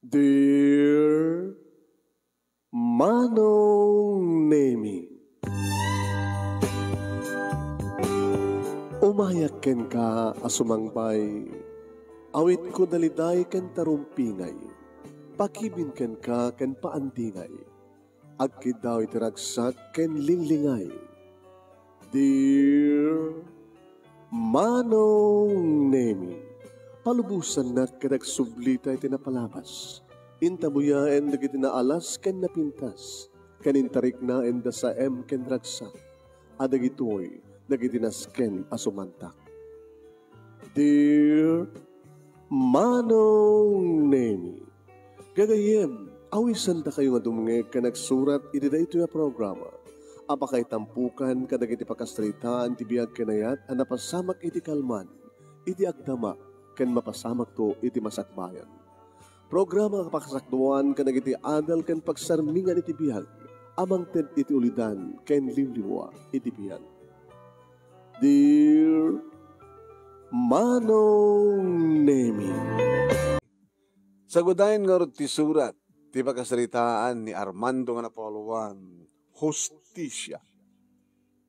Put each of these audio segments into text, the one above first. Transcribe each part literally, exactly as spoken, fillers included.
Dear Manong Nemi, umayak kenka a sumangbay, awitko daliday ken tarumpingay, pakibin kenka ken paandingay, agkiddaw iti ragsak ken linglingay. Dear Manong Nemi, palubosannak ket agsublita iti napalabas. Intabuyaen dagiti naalas ken napintas, ken intariknaen da saem ken ragsak, a dagitoy dagiti nasken a sumantak. Dear Manong Nemi, gagayyem, awisandakayo nga dumngeg ken agsurat iti daytoy a programa a pakaitampukan kadagiti pakasaritaan ti biag ken ayat a napasamak iti kalman, iti agdama, ken mapasamakto iti masakbayan. Programa nga pakasakduan kadagiti adal ken pagsarmingan iti biag a mangted iti ulidan ken liwliwa iti biag. Dear Manong Nemi. Sagudayen ngarud ti surat ti pakasaritaan ni Armando nga napauluan, Hustisia.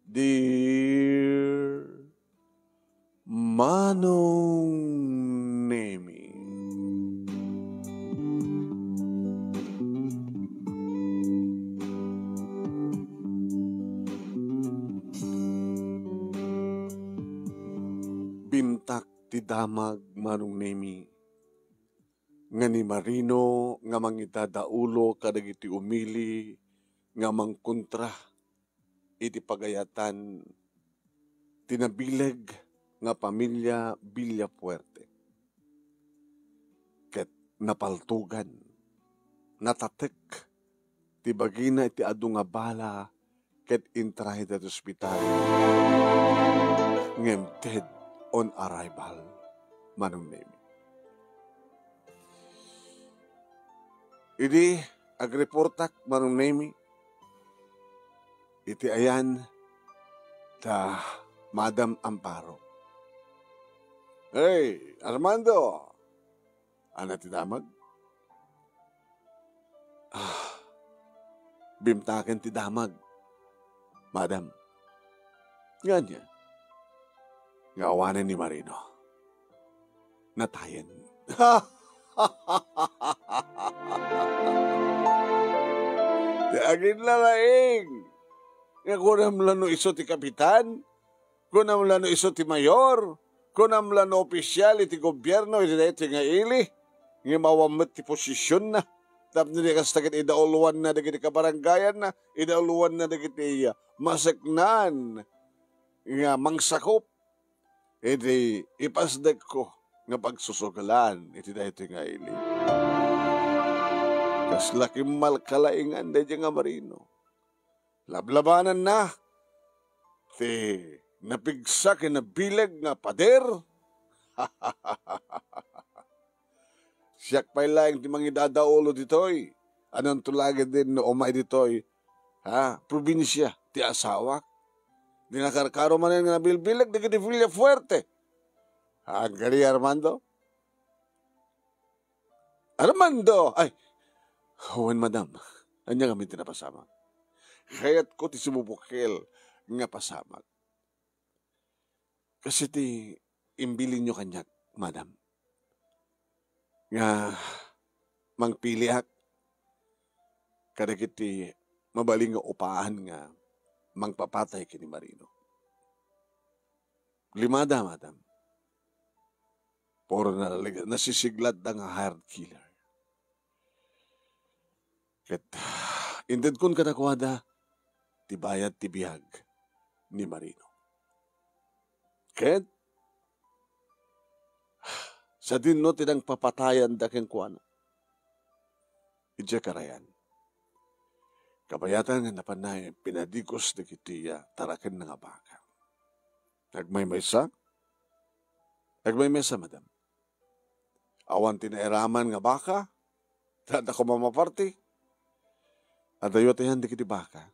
Dear Manong Nemi. Bimtak ti damag, Manong Nemi, nga ni Marino nga mangidadaulo kadagiti umili nga mangkontra iti pagayatan ti nabileg nga pamilia Villafuerte. Ket napaltugan, natatek ti bagina iti adu nga bala ket intrahida iti ospital. Ngem dead on arrival, Manong Nemi. Idi agreportak, Manong Nemi, iti ayan da Madam Amparo. "Hey, Armando!" Ania ti damag? Ah, bimtaken ti damag, Madam. Nga ania? Nga awanen ni Marino. Natayen. Ti aginlalaing! Nga kunam la no isu ti kapitan? Kunam la no isu ti mayor? Kunam la no opisyal iti gobierno iti daytoy nga ili? Ngem awan met ti posisionna. Tapno di kasta ket idauloanna dagiti kabarangayanna, idauloanna dagiti maseknan nga mangsakup iti ipasdekko nga pagsusukelan iti daytoy nga ili. Kasla kimmalkalaingan daydiay nga Marino. Lablabananna ti napigsa ken nabileg nga pader. Siak pay laeng ti mangidadaulo ditoy. Anonto laeng din no umay ditoy, ha, probinsia ti asawak? Di nakarkaro manen nga nabilbileg dagiti Villafuerte. Agari, Armando? Armando! Ay, wen, madam. Ania ngamin ti napasamak? Kayatko ti sumubukel nga pasamak. Kas iti imbilinyo kaniak, madam, nga mangpiliak kadagiti mabalin nga upaan nga mangpapatay ken ni Marino. Limada, madam. Puro na, nasisiglatda nga hired killer. Ket intedkon kadakuada ti bayad ti biag ni Marino. Ket sadino ti nangpapatayanda kenkuana? Idiay karayan, kabayatan nga napanna pinadigos dagiti, ah, tarakenna nga baka. Agmaymaysa? Agmaymaysa, madam. Awan ti nairaman nga baka, dada koma maparti. Adayo ti ayan dagiti baka,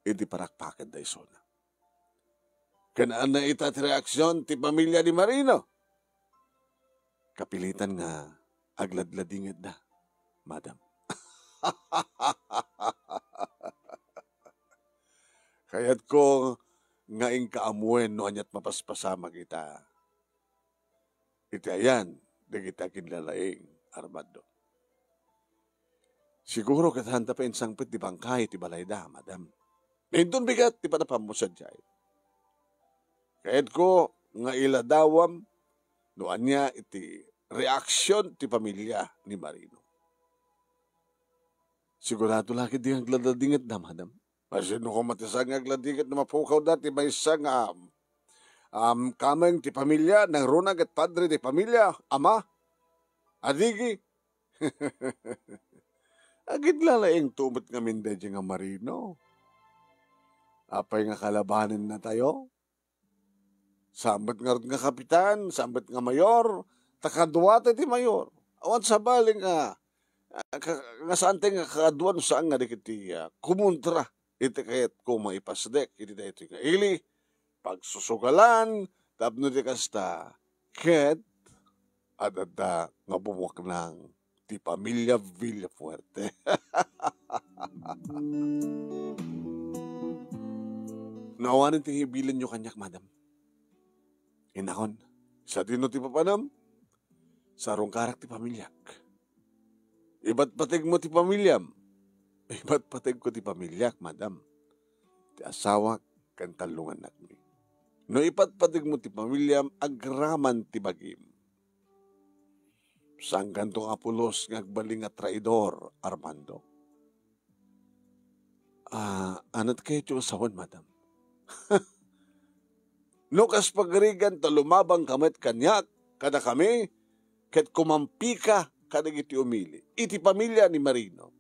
idi parakpakenda isuna. Ken ania ita ti reaksion ti pamilia ni Marino? Kapilitan nga agladladingedda. madam. Kayatko nga inka ammoen no ania't mapaspasamak ita iti ayan dagiti aginlalaing, Armando. Siguro ket santa pay insangpet ti bangkay iti balayda, madam. Inton bigat ti panapammo sadiay. Kayatko nga iladawam no ania iti reaksion ti pamilia ni Marino. Sigurado la ket di agladladingitda, madam. Asino koma ti saan nga agladingit no mapukawda ti maysa nga, um, kameng ti pamilia, nangruna ket padre ti pamilia, ama, adigi. Aginlalaingto met ngamin daydiay nga Marino. Apay nga kalabanennatayo? Saan met ngarud nga kapitan, saan met nga mayor, ta kaduata ti mayor. Awan sabali nga, ah, ka-, nga saantay nga kaduan saan nga dagiti, ah, kumontra iti kayatko maipasdek iti daytoy nga ili, pagsusugalan, tapno ti kasta, ket adda nga bumuaknang ti pamilia Villafuerte. No awanen ti ibalinyo kaniak, madam. Innakon, sadino ti papanam? Sarungkarak ti pamiliak. Ipatpategmo ti pamiliam. Ipatpategko ti pamiliak, madam. Ti asawak ken tallo nga annakmi. No ipatpategmo ti pamiliam, agraman ti bagim. Saankanto nga pulos nga agbalin nga traidor, Armando. Ah, anat kayatyo nga sawen, madam? No kas pagarigan ta lumabangka met kaniak, kadakami, ket kumampika kadagiti umili iti pamilia ni Marino.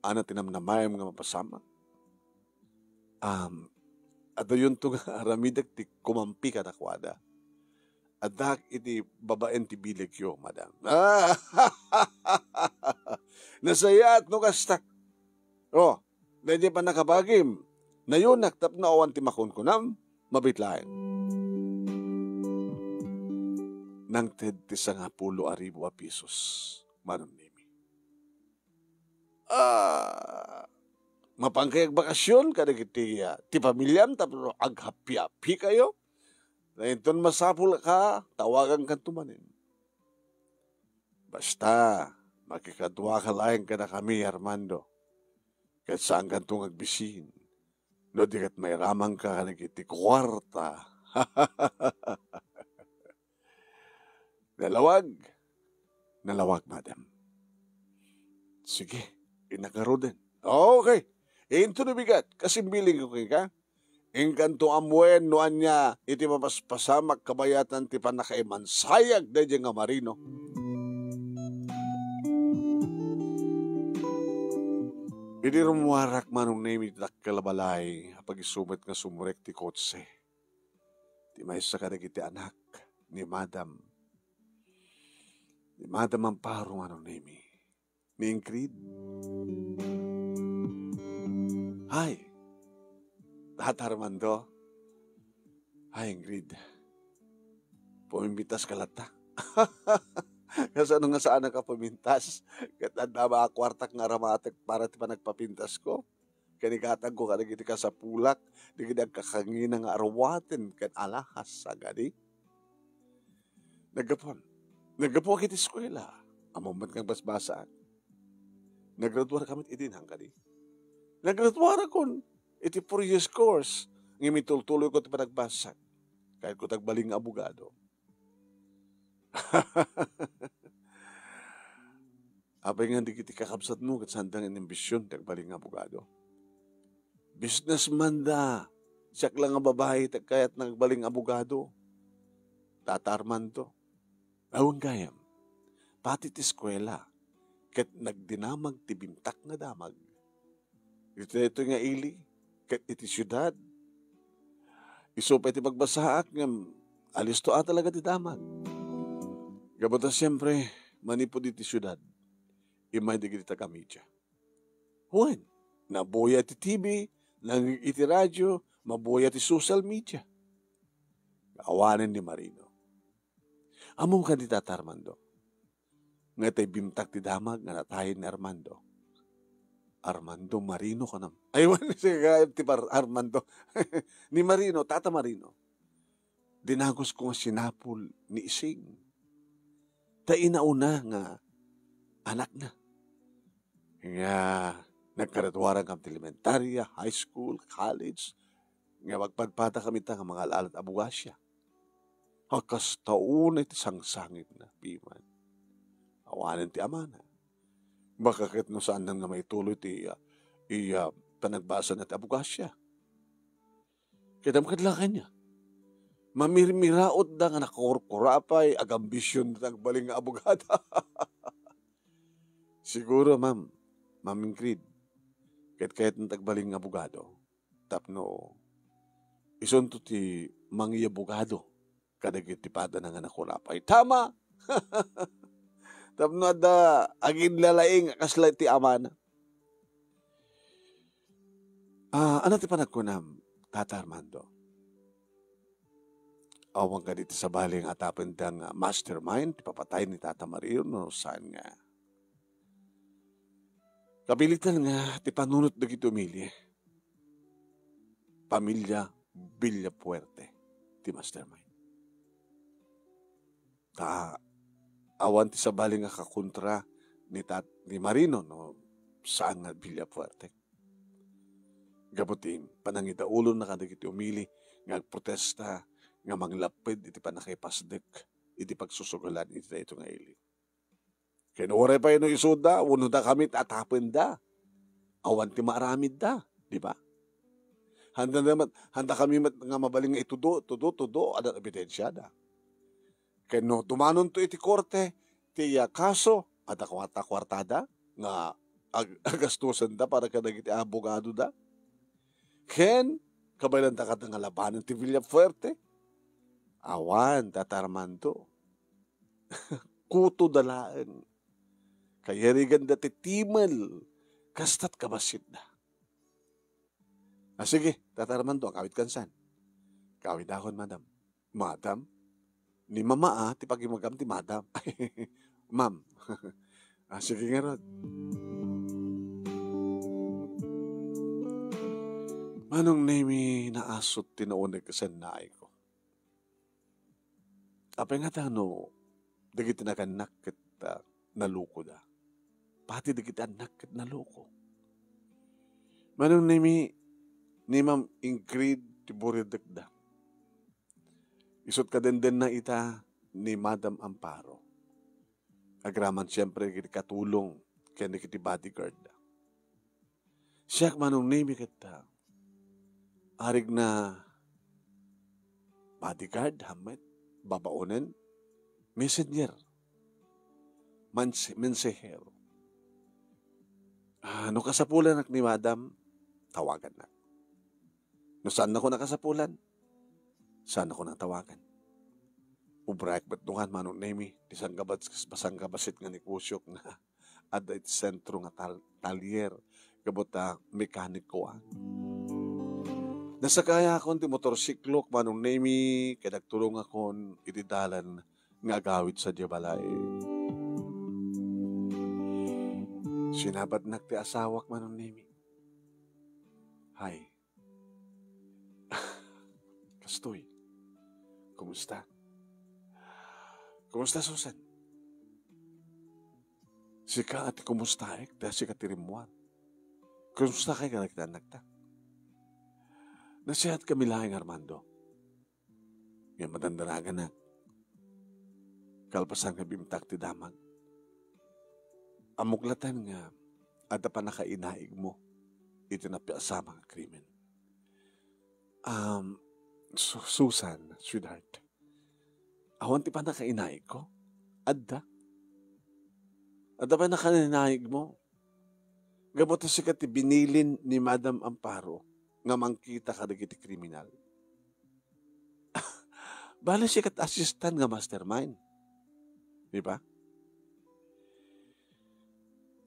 Anat ti namnamaem nga mapasamak? Um, adayonto nga aramidek ti kumampi kadakuada. Addak iti babaen ti bilegyo, madam. Nasayaat no kasta. Oh, daydi pannakabagim. Nayunak tapno awan ti makunkunam, mabit laeng. Nangted ti sangapulo a ribu a pesos, Manong Nemi. Ah, mapankay agbakasyon kadagiti, ah, ti pamiliam tapno aghappy-happykayo? Ta inton masapulka, tawagankanto manen. Basta, makikaduaka laeng kadakami, Armando. Ket saankanto nga agbisin no di ket mairamanka kadagiti kuarta. Nalawag. Nalawag, madam. Sige, innak ngaruden. Okay. Inton bigat, kas imbilinko kenka, inkanto ammoen no ania iti mapaspasamak kabayatan ti pannakaimansayag daydiay nga Marino. Idi rummuarak, Manong Nemi, ti dakkel a balay, apag-isu met nga sumrek ti kotse ti maysa kadagiti anak ni Madam, ni Madam Amparo, Manong Nemi, ni Ingrid. Hay, Tata Armando. Hay, Ingrid. Pumimpintaska latta? Kasano nga saanka pumintas? Ket adda ba a kuartak nga aramatek para ti panagpapintasko? Ken igatagko kadagiti kasapulak, dagiti agkakangina nga arwaten ken alahas a gadi. Naggapuan. Naggapuak iti eskuela. Ammom met nga agbasbasaak. Nagraduarka met idi, nangkadi? Nagraduarakon iti four years course, ngem itultuloyko ti panagbasag. Kayatko ti agbalin nga abogado. Apay nga dagiti kakabsatmo ket saanda nga inimbision ti agbalin nga abogado? Businessman da. Siak la nga babai ti kayat nga agbalin nga abogado. Tata Armando. Awan gayam. Pati ti eskuela. Ket nagdinamag ti bintak nga damag. Iti daytoy nga ili, ket iti siudad. Isu pay ti pagbasaak ngem alisto a talaga ti damag. Gapu ta siempre, manipud iti siudad, immay dagiti taga-media. Wen, nabuya ti T V, nangngeg iti radio, mabuya ti social media. Awanen ni Marino. Ammom kadi, Tata Armando? nga itay bimtak ti damag nga natayen ni Armando. Armando Marino kanam. Ay, wen, sige, ti par-, Armando. Ni Marino, Tata Marino. Dinagus ko nga sinapul ni Ising. Ta inauna nga anakna. Nga naggraduaran kami ti elementarya, high school, college, nga magpadpada kami ta nga mangal-alat abogasia. A, kasta unay ti sangsangitna, piman. Awanen ti amana. Baka ket no saannan nga maituloy ti, ah, iya panagbasana ti abogasia. Ket adda met la kaniana. Mamirmirautda nga nakurkurapay, agambision ti agbalin nga abogada. Siguro, ma'am, Ma'am Ingrid, ket kayatna ti agbalin nga abogado tapno isunto ti mangiabogado kadagiti padana nga nakurapay. Tama! Tapno adda aginlalaing a kasla ti amana. Ah, ania ti panagkunam, Tata Armando? Awan kadi ti sabali nga atapenda nga mastermind ti papatay ni Tata Mario no saan nga? Kabiletan nga ti panunot dagiti umili, pamilia Villafuerte ti mastermind. Ta awan ti sabali nga kakontra ni tat-, ni Marino no saan nga Villafuerte. Gapu ti panangidaulonna kadagiti umili nga agprotesta nga manglapped iti pannakaipasdek iti pagsusugalan iti daytoy nga ili. Ken uray pay no isuda wenno dakami ti atapenda, awan ti maaramidda, di ba? Handa naman, handa kami met nga mabalin nga itudo, tudo, tudo, adda ebidensiada. Ken no dumanonto iti korte, ti iya kaso, adda kuarta-kuartada nga ag-, agastusenda para kadagiti abogadoda. Ken, kabaelanda kadi nga labanen ti Villafuerte. Awan, Tata Armando. Kutoda laeng. Kayariganda ti timel, kasta't kabasitda. Ah, sige, Tata Armando, agawidkan san. Kawidakon, madam. Madam? Ni mama, ah, ti pagimagam ti madam. Ma'am. Ah, sige ngarud. Manong Nemi, naasut ti nauneg ken naayko. Apay ngata no dagiti nagannak ket, ah, nalukoda? Pati dagiti annak ket naloko. Manong Nemi, ni Ma'am Ingrid ti buridekda. Isu't kadendenna ita ni Madam Amparo. Agraman siempre iti katulong ken iti bodyguard. Siak, Manong Nemi, ket, ah, arigna bodyguard, hammet, babaonen, messenger, manse-, mensaher. Ah, no kasapulanak ni Madam, tawagannak. No saannakon a kasapulan, saannakon a tawagan. Ubraek met dungan, Manong Nemi, ti sangkabas-, sangkabasit nga negosiok nga adda iti sentro nga tal-, talyer, gapu ta mekaniko, ah. Nasakayakon ti motorsiklok, Manong Nemi, ket agtulongakon iti dalan nga agawid sadiay balay. Sinabatnak ti asawak, Manong Nemi. Hay. Kastoy. Kumusta? Kumusta, Susan? Sika ti kumustaek, ta sika ti rimmuar. Kumustakay kadagiti annakta? Nasiatkami laeng, Armando. Ngem madandaraganak. Kalpasan nga bimtak ti damag. Ammok latta nga adda pannakainaigmo iti napasamak a krimen. Um, Su-, Susan, sweetheart, awan ti pannakainaigko? Adda. Adda pannakainaigmo? Gapu ta sika ti binilin ni Madam Amparo nga mangkita kadagiti kriminal. Bale, sika ti assistant nga mastermind. Di ba?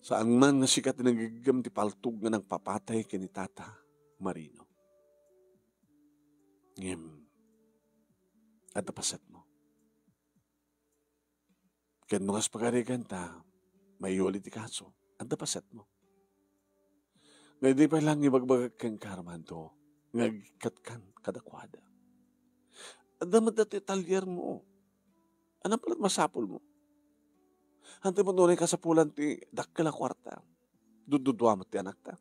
Saan man nga sika ti nanggiggem ti paltog nga nagpapatay ken ni Tata Marino. Ngem, adda pasetmo. Ket no kas pagarigan ta, maiyuli ti kaso, adda pasetmo. Nga idi pay lang ibagbagak kenka, Armando, nga agikatkan kadakuada. Adda met datoy taliermo. Ania pay la ti masapulmo? Ania met unay kasapulan ti dakkel a kuarta? Dududua met ti anakta.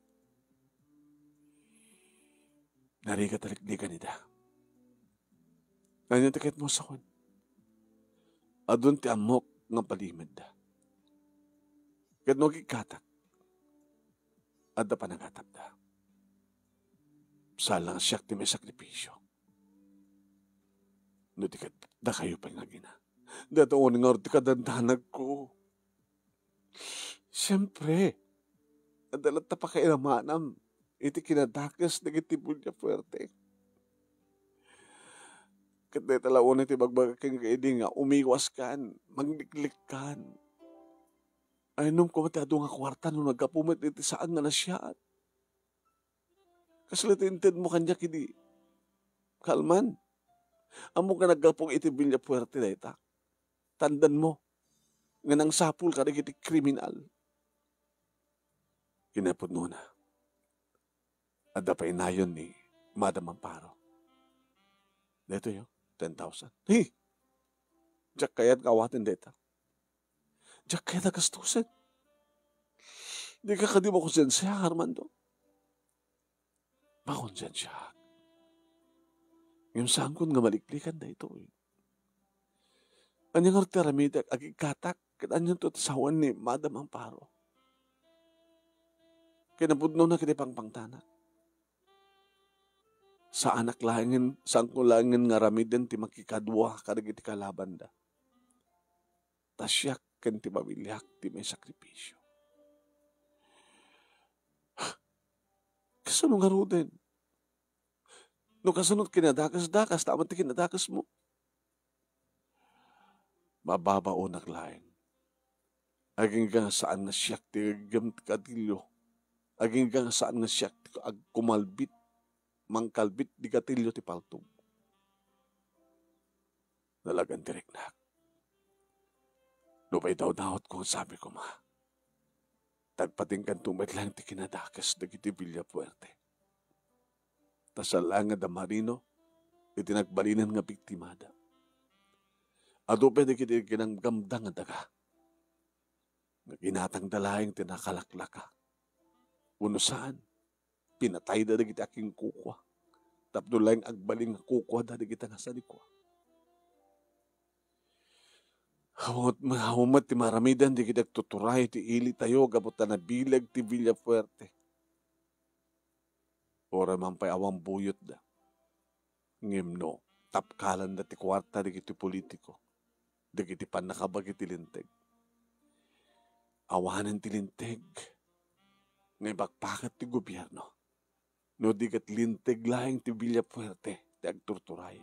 Narigat a liklikan ida. Ania ti kayatmo a sawen? Adun ti ammok nga balimedda. Ket no agikkatak, adda panagatapda. Saan la nga siak ti maisakripisio. No di ket dakayo pay nga agina. Dayta unay ngarud ti kadandanagko. Siempre, adda latta pakailamanam iti kinadakes dagiti Villafuerte. Ket dayta la unay ti ibagbagak kenka idi nga umiwaskan, magliklikkan. Ay, inum koma ti adu nga kuarta no naggapu met iti saan nga nasiaat. Kasla ti intedmo kaniak idi kalman. Ammok nga naggapu iti Villafuerte dayta. Tandanmo nga nangsapul kadagiti kriminal. Kinapudnona, adda pay nayon ni Madam Amparo. Daytoy, oh, ten thousand. Hey! Diak kayat nga awaten dayta. Diak kayat a gastusen. Dika kadi makonsensia, Armando? Makonsensiaak. Ngem saankon nga maliklikan daytoy. Ania ngarud ti aramidek? Agikkatak ket anianto ti sawen ni Madam Amparo? Kinapudnona ket ipangpangtanak. Saanak laengen, saanko laengen nga aramiden ti makikadua kadagiti kalabanda. Ta siak ken ti pamiliak ti maisakripisio. Kasano ngaruden? No kasano ti kinadakesda, kasta met ti kinadakesmo. Mababaonak laeng. Agingga nga saan nga siak ti aggem ti katilio. Agingga nga saan nga siak ti agkumalbit, mangkalbit di katilio ti paltog. Nalagan ti riknak. Nupay dawdawatko, sabi koma, tagpatingkanto met laeng ti kinadakes dagiti Villafuerte. Ta saan laeng nga adda marino iti nagbalinen nga biktimada. Adu pay dagiti kinamgamda nga daga. Nga ginatangda laeng ti nakalaklaka. Wenno saan, pinatayda dagiti akinkukua. Tapno laeng agbalin nga kukuada dagiti nasanikua. Awan met, awan met ti maramiden dagiti agtuturay ti ilitayo gapu ta nabileg ti Villafuerte. Uray man pay awan buyotda. Ngem no tapkalanda ti kuarta dagiti politiko, dagiti pannakabagi ti linteg. Awanen ti linteg nga ibakbaket ti gobierno. No di ket linteg laeng ti Villafuerte ti agturturay.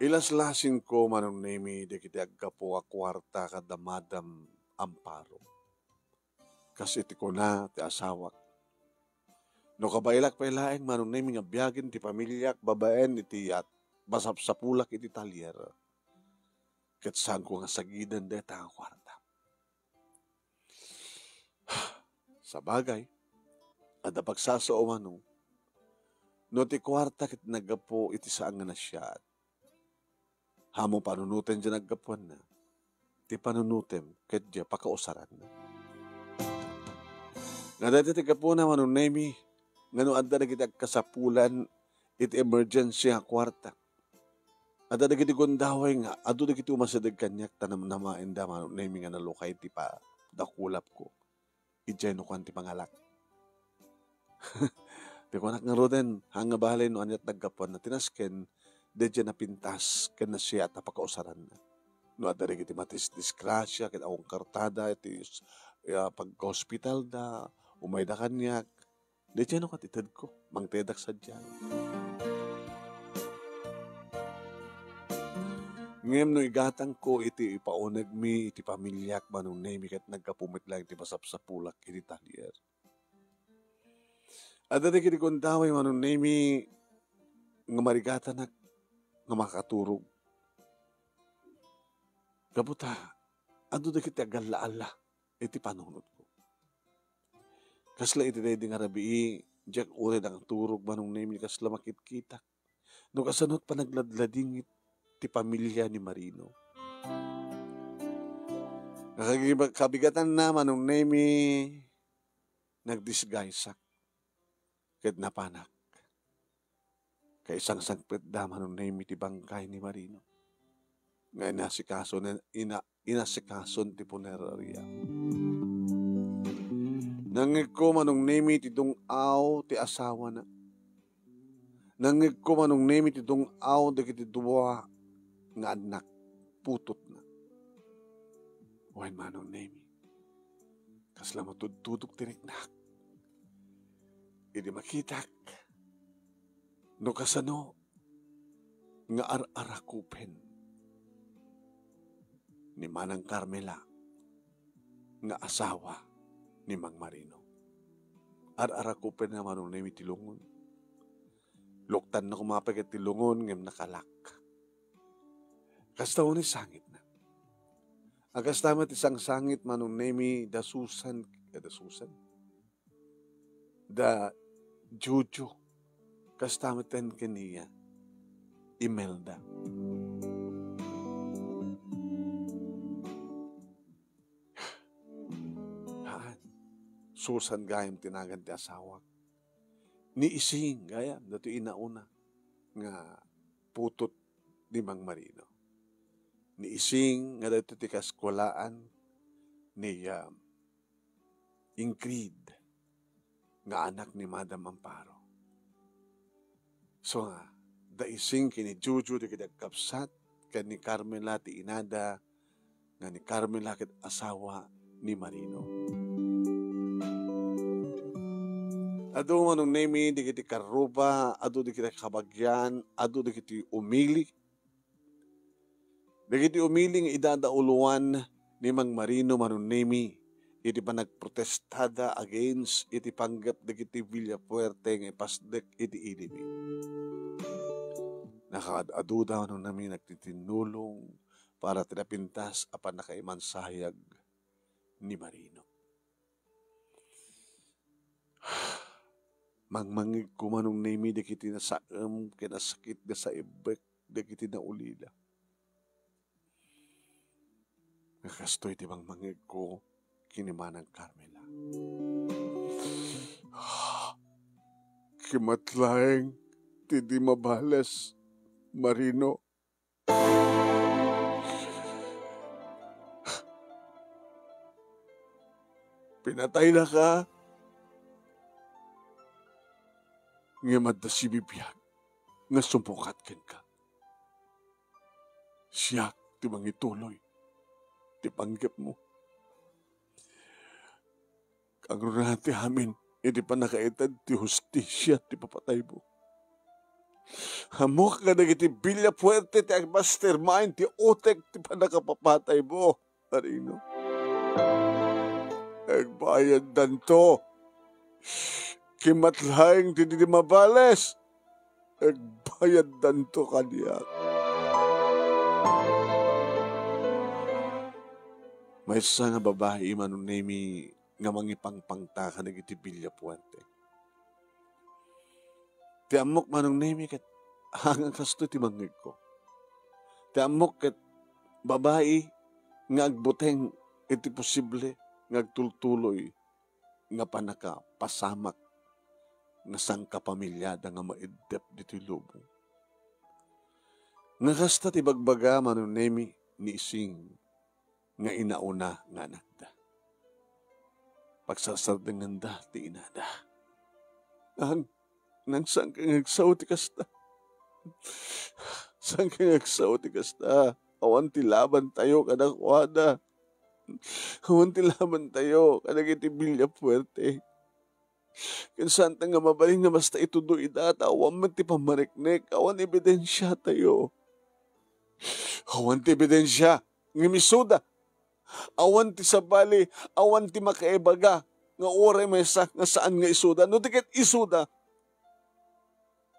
Ilaslasinko, Manong Nemi, dagiti aggapu a kuarta kada Madam Amparo. Kas iti kuna ti asawak, no kabaelak pay laeng, Manong Nemi, nga biagen ti pamiliak babaen iti yat, masapsapulak iti talyer. Ket saanko nga sagiden dayta nga kuarta. Sabagay, adda pagsasao, Manong, no ti kuarta ket naggapu iti saan nga nasiaat. Ammom panunotem diay naggapuanna. Ti panunotem ket diay pakausaranna. Nga dayta ti gapuna, Manong Nemi, nga no adda dagiti agkasapulan iti emergency nga kuarta, adda dagiti gundaway nga adu dagiti umasideg kaniak ta namnamaenda, Manong Nemi, nga nalukay ti pa-, dakulapko. Idiay no kuan ti pangalak. Ti kunak ngaruden, haan nga balay no aniat naggapuanna ti nasken, daydiay napintas ken nasiaat a pakausaranna. No adda dagiti madisdisgrasia ket awan kartada iti, ah, pagkaospitalda, umayda kaniak, daydiay no ket itedko, mangtedak sadiay. Ngem no igatangko iti ipaunegmi iti pamiliak, Manong Nemi, ket naggapu met laeng ti masapsapulak iti talyer. Adda dagiti gundaway, Manong Nemi, nga marigatanak nga makaturog. Gapu ta, adu dagiti agalla-alla iti panunotko. Kasla iti daydi nga rabii, diak uray nakaturog, Manong Nemi, kasla makitkitak. No kasano ti panagladladingit ti pamilia ni Marino. Nga kagi-, kabigatanna, Manong Nemi, nagdisguiseak ket napanak. Kaisangsangpetda, Manong Nemi, ti bangkay ni Marino nga inasikaso, ina-, inasikason ti punerarya. Nangngegko, Manong Nemi, ti dung-aw ti asawana. Nangngegko, Manong Nemi, ti dung-aw dagiti dua nga annak, putotna. Wen, Manong Nemi, kasla matudtudok ti riknak idi makitak no kasano nga ar-arakupen ni Manang Carmela nga asawa ni Mang Marino. Ar-arakupenna, Manong Nemi, ti lungon. Luktanna koma pay ket ti lungon ngem nakalak. Kasta unay sangitna. A kasta met ti sangsangit, Manong Nemi, da Susan, eh, da Susan? Da Jojo. Kasta met ken ni Imelda. Haan. Susan gayam ti nagan ti asawak. Ni Ising gayam, daytoy inauna nga putot ni Mang Marino. Ni Ising nga daytoy ti kaeskuelaan ni, ah, Ingrid nga anak ni Madam Amparo. So nga, da Ising ken ni Jojo dagiti agkabsat, ken ni Carmela ti inada, nga ni Carmela ket asawa ni Marino. Adu, Manong Nemi, dagiti karruba, adu dagiti kabagian, adu dagiti umili. Dagiti umili nga idadauloan ni Mang Marino, Manong Nemi, iti panagprotestada against iti panggep dagiti Villafuerte nga ipasdek iti ilimi. Nakaad-aduda, Manong Nemi, nagtitinnulong para ti napintas a pannakaimansayag ni Marino. Mangmangegko, Manong Nemi, dagiti nasaem ken nasakit nga saibbek dagiti naulila. Nga kastoy ti mangmangegko ken ni Manang Carmela. Kimatlaeng ti di mabales, Marino. Pinataynaka, ngem adda sibibiag nga sumukat kenka. Siak ti mangituloy ti panggepmo. Kangruna ti amin iti pannakaited ti hustisia ti papataymo. Ammok nga dagiti Villafuerte ti agmastermind ti utek ti pannakapapataymo, Marino. Agbayaddanto. Kimatlaeng ti di mabales. Agbayaddanto kaniak. Maysa nga babai, Manong Nemi, nga mangipangpangta kadagiti Villafuerte. Ti ammok, Manong Nemi, ket haan nga kastoy ti mangngegko. Ti ammok ket babai nga agbuteng iti posible nga agtultuloy nga pannakapasamak nga sangkapamiliada nga maiddep ditoy lubong. Nga kasta ti bagbaga, Manong Nemi, ni Ising nga inauna nga anakda. Pagsarsardenganda ti inada. Ang, nang saan ka nga agsao ti kasta? Saan ka nga agsao ti kasta? Awan ti labantayo kadakuada. Awan ti labantayo kadagiti Villafuerte. Ken saanta nga mabalin nga basta itudo ida, ta awan met ti pammariknek, awan ebidensiatayo. Awan ti ebidensia, ngem isuda. Awan ti sabali, awan ti makaibaga nga uray maysa nga saan nga isuda, no di ket isuda.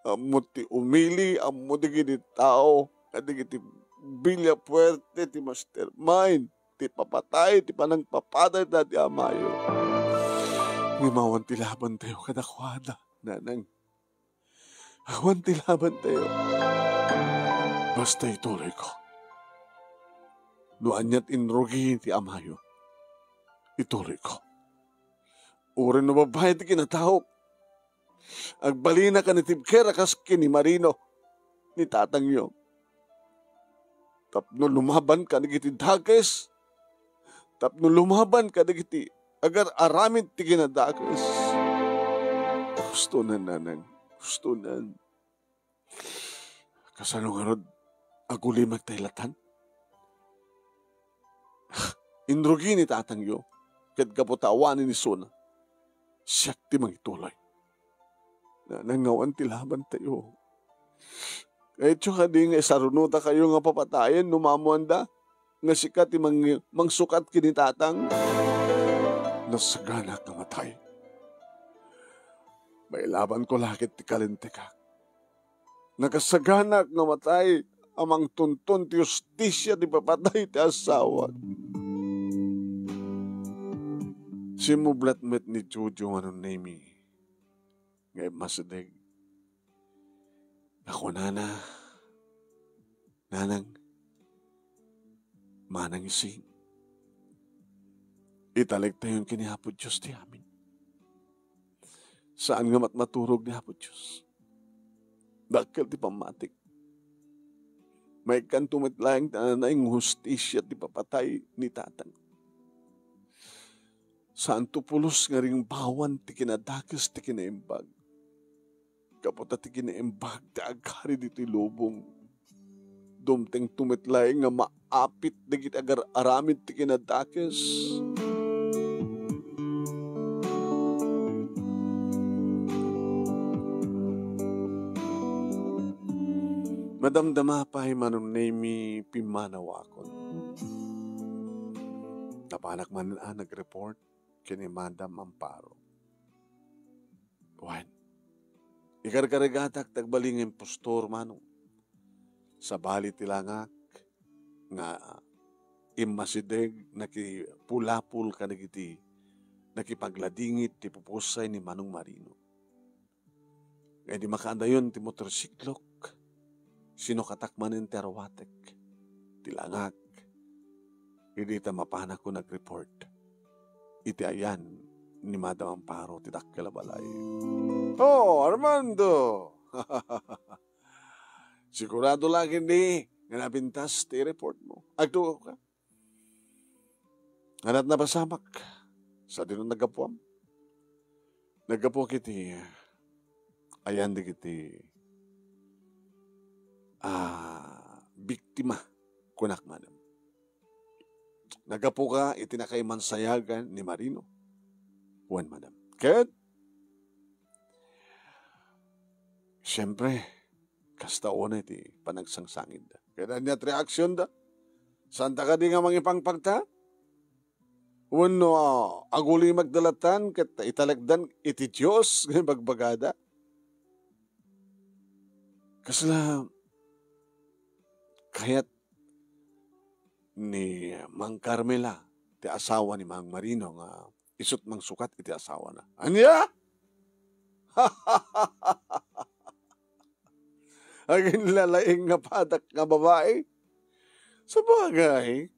Ammo ti umili, ammo dagiti tao, kadagiti billafuerte, ti mastermind, ti papatay, ti panangpapaday dati amayo. Ngem awan ti labantayo kadakuada, nanang. Awan ti labantayo. Basta ituloyko. No aniat inrugi ti amayo, ituloyko. Uray no babai ti kinataok, agbalina ka ni tibker a kas ken ni Marino, ni tatangyo. Tapno lumaban ka dagiti dakes, tapno lumaban ka dagiti agar-aramid ti kinadakes. Hustonan, nanang. Hustonan. Kasano ngarud, agulimek tay latan? Inrugi ni tatangyo, ket gapu ta awanen isuna, siak ti mangituloy. Nanang, awan ti labantayo. Kayatyo kadi nga isarunodakayo nga papatayen no maammoanda nga sika ti mang-, mangsukat ken ni tatang? Nasaganak nga matay. Mailabanko la ket ti kalintegak. Nakasaganak nga matay a mangtunton ti hustisia ti papatay ti asawak. Simmublat met ni Jojo Manong Nemi nga immasideg. Nakunana, Nanang, manang ising, italektayon ken ni Apo Dios ti amin. Saan nga matmaturog ni Apo Dios. Dakkel ti pammatik. Maikkanto met laeng ti nanay nga hustisia ti papatay ni tatang. Saanto pulos nga ringbawan ti kinadakes ti kinaimbag. Gapu ta ti kinaimbag ti agari ditoy lubong. Dumtengto met laeng nga maapit dagiti agar-aramid ti kinadakes. Madamdama pay Manong Nemi, pimmanawakon. Napanak man a nag-report ken ni Madam Amparo. Wen, ikarkarigatak ti agbalin nga impostor, Manong. Sabali ti langak nga immasideg, nakipulapol kadagiti nakipagladingit ti pupusay ni Manong Marino. Nga idi makaadayon ti motorsiklok, sinukatak manen ti arwatek, ti langak, idi ta mapanakon nag-report iti ayan ni Madam Amparo ti dakkel a balay. Oh, Armando! Sigurado la ketdi nga napintas ti report mo. Agtugaw ka. Nganat napasamak sadino naggapuam? Naggapuak iti ayan dagiti, ah, biktima, kunak manen. Naggapuka iti nakaimansayagan ni Marino. Wen, madam. Ket, siyempre, kasta unay ti panagsangsangitda. Ket ania ti reaksionda? Saanta kadi nga mangipangpagta? Wenno, ah, agulimek da latan ket italekdan iti Dios nga ibagbagada? Kasla kayat ni Mang Carmela ti asawa ni Mang Marino nga isut' mangsukat iti asawana. Ania? Aginlalaing nga padak nga babai? Sabagay,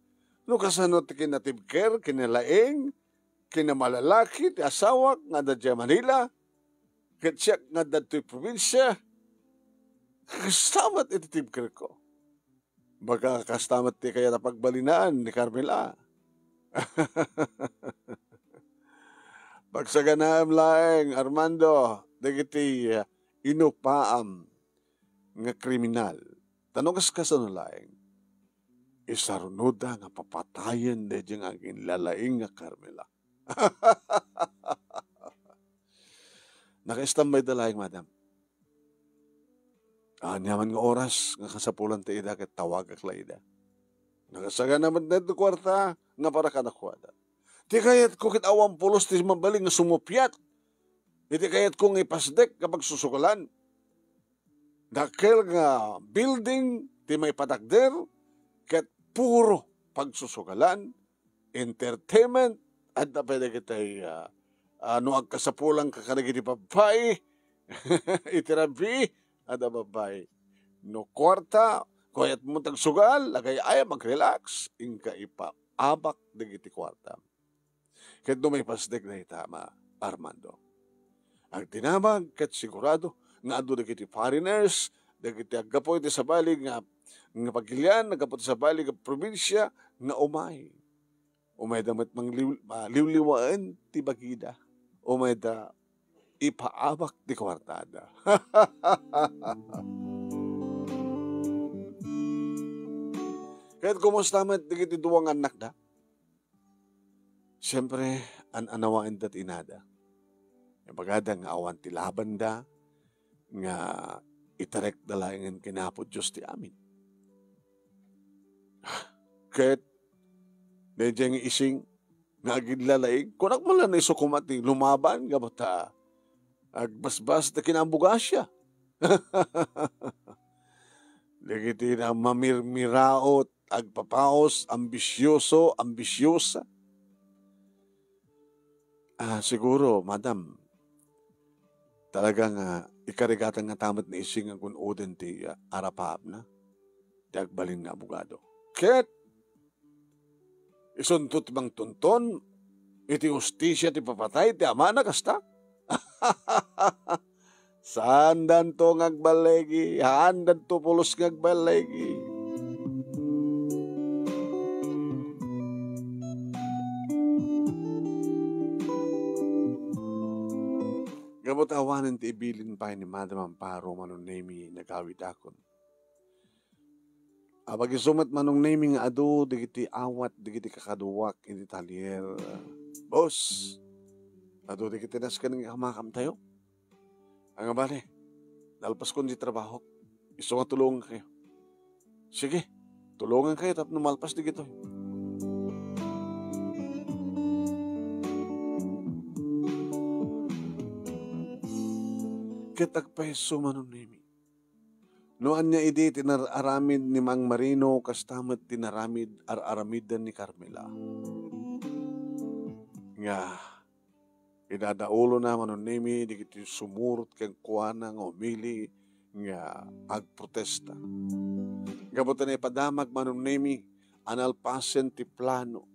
no kasano ti kinatibker, kinalaing, kinamalalaki ti asawak nga adda diay Manila, ket siak nga adda ditoy probinsia, kasta met iti tibkerko. Baka kasta met ti kayat a pagbalinaan ni Carmela. Pagsaganaem laeng, Armando, dagiti, ah, inupaam nga kriminal. Ta no kas-, kasano laeng, isarunodda nga papatayen daydiay nga aginlalaing nga Carmela. Nakaistambayda laeng, madam. Ania man nga oras nga kasapulan ti ida ket tawagak la ida. Nakasagana met daytoy kuarta nga para kadakuada. Ti kayatko ket awan pulos ti mabalin nga sumuppiat iti kayatko nga ipasdek nga pagsusugalan. Dakkel nga building ti maipatakder ket puro pagsusugalan, entertainment, adda pay dagiti, ah, ah, no agkasapulangka kadagiti babbai iti rabii, adda babbai. No kuarta, kayatmo ti agsugal, agay-ayam, mag-relax, inka ipaabak dagiti kuarta. Ket no maipasdek dayta, Ma Armando, agdinamag ket sigurado nga adu dagiti foreigners, dagiti aggapu iti sabali nga, nga pagilian, aggapu iti sabali nga probinsia, nga umay. Umayda met mangliw-, maliwliwaen ti bagida. Umayda ipaabak ti kuartada. Ket kumusta met dagiti dua nga annakda? Siempre, an-anawaenda ti inada. Ibagada nga awan ti labanda, nga itarekda laengen ken Apo Dios ti amin. Ket, daydiay nga ising nga agidla laeng, kunak man la nga isu koma ti lumaban, gapu ta agbasbas ti kinabugasia. Dagiti na mamirmiraot, agpapaos, ambisioso, ambisiosa. Ah, siguro, madam, talaga nga ikarigatan nga ta met ni ising nga gun-oden ti, ah, arapaapna, ti agbalin nga abogado. Ket isunto ti mangtunton iti hustisia ti papatay ti amana kasta? Saandanto nga agballigi, haandanto pulos nga agballigi. Gapu ta awanen ti ibilin pay ni Madam Amparo, Manong Nemi, nagawidakon. Apag isu met, Manong Nemi, nga adu dagiti awat dagiti kakaduak iti talyer. Boss, adu dagiti nasken nga kamakam tayo. Ania bale, nalpaskon ti trabahok. Isu nga tulongan kayo. Sige, tulongan kayo tapno malpas dagitoy. Ket agpayso, Manong Nemi. No ania idi ti nar-aramid ni Mang Marino, kasta met ti naramid, ar-aramiden ni Carmela. Nga idadaulona, Manong Nemi, dagiti sumurot kenkuana nga umili nga agprotesta. Gapu ta naipadamag, Manong Nemi, a nalpasen ti plano.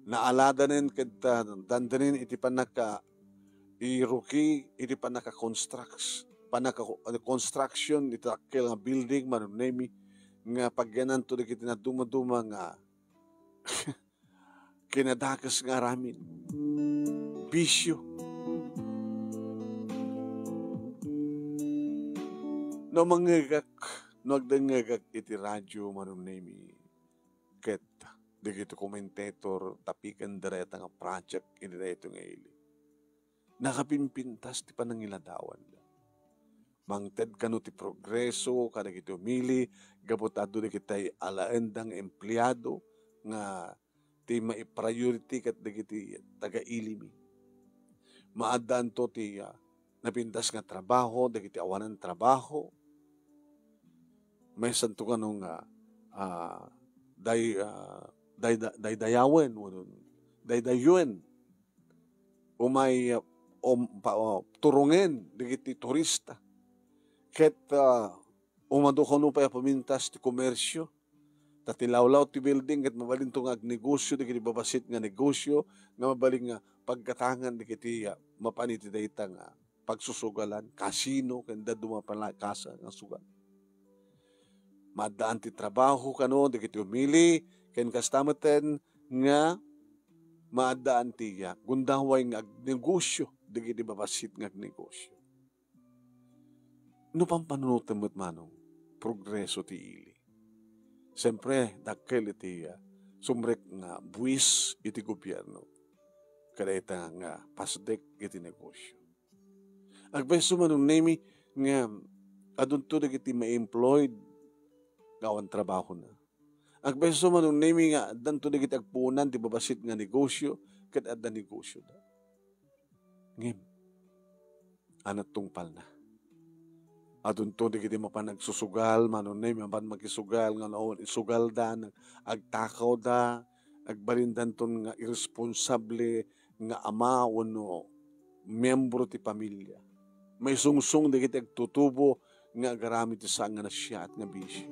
Naaladanen ket, ah, dandanin iti pannaka-, iruki iti pannaka-constructs-, pannaka-, construction iti dakkel nga building, Manong Nemi, nga pagyananto dagiti nadumaduma nga kinadakes nga aramid. Bisio. No mangngegak, no agdengngegak iti radyo, Manong Nemi, ket dagiti commentator, tapiken dayta nga project iti daytoy nga ili. Nakapimpintas ti panangiladawanda. Mangted kano ti progreso kadagiti umili gapu ta adu dagiti alaenda nga empleado nga ti maipriority ket dagiti taga-ilimi. Maaddaanto ti, ah, napintas nga trabaho dagiti awanan trabaho. Maysanto kano nga, ah, day-, ah, dayda-, daydayawen wenno daydayuen. Umay, ah, um, pa-, ah, turongen dagiti turista. Ket, ah, umadu kano pay a pumintas ti komersio. Ta ti lawlaw ti building ket mabalinto nga agnegosio dagiti babasit nga negosio nga mabalin nga paggatangan dagiti, ah, mapan iti dayta nga pagsusugalan, kasino, ken dadduma pay la kasa nga sugal. Maaddaan ti trabaho kano dagiti umili, ken kasta metten nga maaddaan ti, ah, gundaway nga agnegosio dagiti babasit nga agnegosio. No pampanunotem met manong progreso ti ili, siempre, dakkel iti, ah, sumrek nga buis iti gobierno kadayta nga pasdek iti negosio. Agpayso, Manong Nemi, nga adunto dagiti ma-employed nga awan trabahona. Agpayso, Manong Nemi, nga addanto dagiti agpuonan ti babassit nga negosio ket adda negosioda. Ngem, ania ti tungpalna? Adunto dagiti mapan agsusugal, Manong Nemi, mapan makisugal nga naon, isugalda, nag-, agtakawda, agbalindanton nga irresponsable nga ama wenno miyembro ti pamilia. Maisungsong dagiti agtutubo nga agaramid ti saan nga nasayaat nga bisio.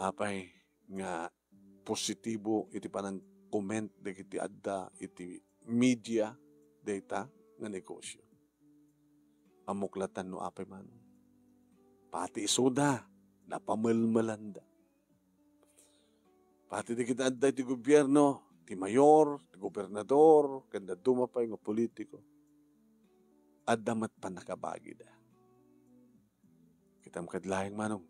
Apay nga positibo iti panang-comment dagiti adda iti media dayta nga negosio? Ammok latta no apay man. Pati isuda, napamelmelanda. Pati dagiti adda iti gobierno, ti mayor, ti gobernador, ken dadduma pay nga politiko, adda met pannakabagida. Kitam kad laeng, Manong,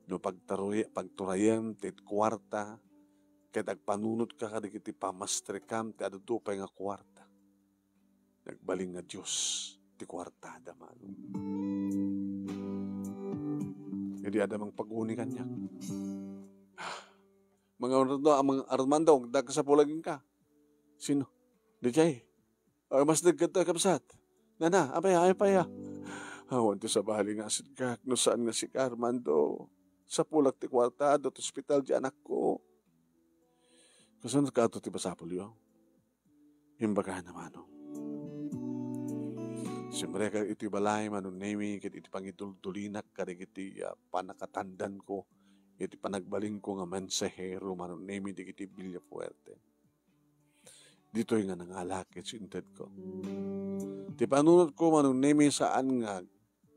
no pagtaruy-, pagturayem ti kuarta, ket agpanunotka kadagiti pamastrikam ti adu pay nga kuarta, nagbalin nga Dios ti kuartada, Manong. Idi adda mangpag-uni kaniak, "Mangan Armando, Mangan Armando, adda ka sapulak kenka." "Sino?" "Dijay. Agmasdek kadto, kabsat." "Nana, apay, apay a?" "Awan ti sabali nga asiddek no saan nga sika, Armando. Sapulak ti kuarta, adda ti ospital ti anakko." "Kasano kadto ti masapulyo?" Imbagana, Manong. Simrekak iti balay, Manong Nemi, ket iti pangiduldulinak kadagiti, ah, pannakatandanko iti panagbalinko nga mensahero, Manong Nemi, dagiti Villafuerte. Ditoy nga nangalak iti intedko. Ti panunotko, Manong Nemi, saan nga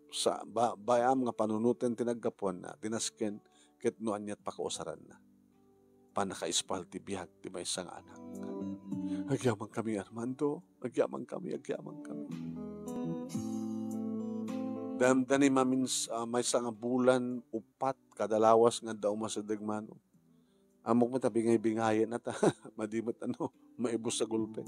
sa-, ba-, bay-am nga panunoten ti naggapuanna, ti nasken, ket no aniat pakausaranna. Pannakaispal ti biag ti maysa nga anak. Agyamankami, Armando. Agyamankami, agyamankami. Damdani mamins-, ah, maysa nga bulan, uppat kada lawas nga adda umasideg, Manong. Ammok met a bingay-bingayen a ta, madi met, ano, maibus a gulpe.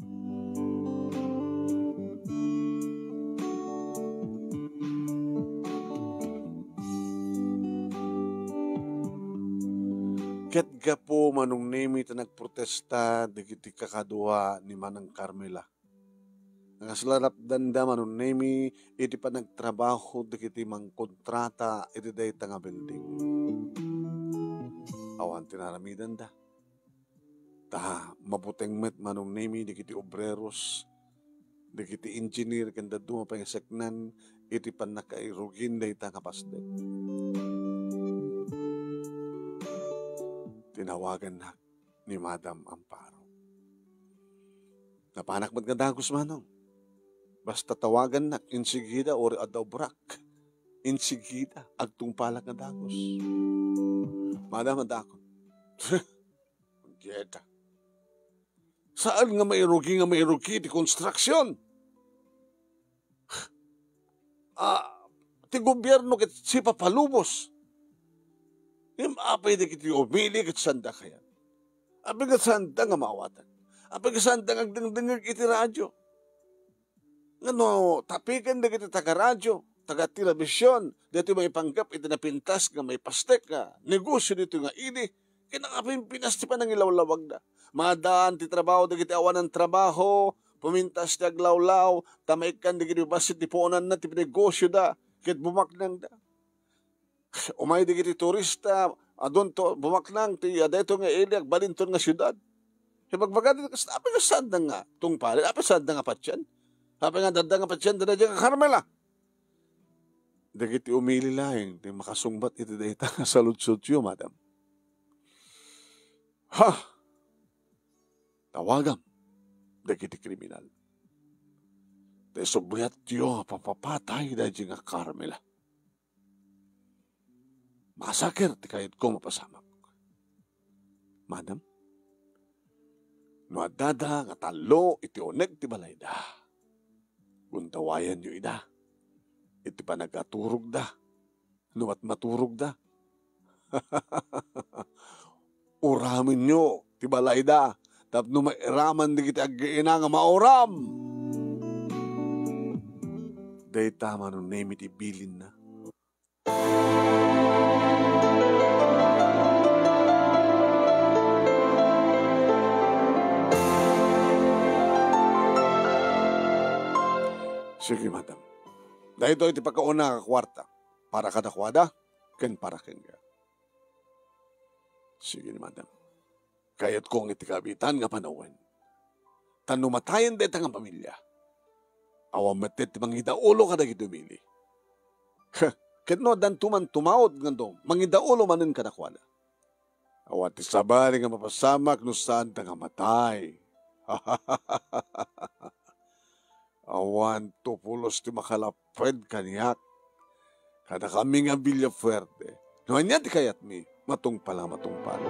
Ket gapu, Manong Nemi, ta nagprotesta dagiti kakadua ni Manang Carmela. Kasla napdanda, Manong Nemi, iti panagtrabaho dagiti mangkontrata iti dayta nga building. Awan ti naramidanda. Ta mabuteng met, Manong Nemi, dagiti obreros, dagiti engineer, ken dadduma pay nga seknan iti pannakairugin dayta nga pasdek. Tinawagannak ni Madam Amparo. Napanak met nga dagus, Manong. Basta tawagannak, insigida, uray adda ubrak. Insigida, agtungpalak nga dagus. Madam, adda ako. Punyeta. Saan nga mairugi nga mairugi ti construction? Ah, ti gobierno ket sipapalubos. Ngem apay dagiti umili ket sanda kayat? Apay nga sanda nga maawatan? Apay nga sanda nga agdengdengngeg iti radio? Nga no tapiken dagiti taga-radio, taga-telebision, daytoy maipanggep iti napintas nga maipastek nga negosio ditoy nga ili, kinakapimpinas ti panangilawlawagda. Maadaan ti trabaho dagiti awanan trabaho, pumintas ti aglawlaw, ta maikkan dagiti bassit ti puonanna ti negosioda, ket bumaknangda. Umay dagiti turista, adunto, bumaknang ti, ah, daytoy nga ili, agbalinton nga siudad. Ibagbagada, kas-, apay nga sanda nga tungpalen? Apay sanda nga patien? Apay nga dadda nga patien daydiay nga Carmela? Dagiti umili laeng ti makasungbat iti dayta nga saludsodyo, madam. Ha! Tawagam dagiti kriminal. Ta isubli yatyo a papapatay daydiay nga Carmela. Masaker ti kayatko mapasamak. Madam, no addada nga tallo iti uneg ti balayda, gundawayanyo ida iti panagaturogda. No matmaturogda, uramenyo ti balayda tapno mairaman dagiti aggaina nga mauram. Dayta, Manong Nemi, ti bilinna. Sige, madam. Daytoy ti pakauna nga kuarta para kadakuada ken para kenka. Sige ni madam. Kayatko nga iti kaabitan nga panawen. Ta no matayen dayta nga pamilia, awan met ti mangidaulo kadagiti umili. Ket no addanto man tumawod ngarud, mangidaulo manen kadakuada. Awan ti sabali nga mapasamak no saanda nga matay. Awan to pulos ti makalapped kaniak. Kadakami nga Villafuerte, no ania ti kayatmi, matungpal a matungpal.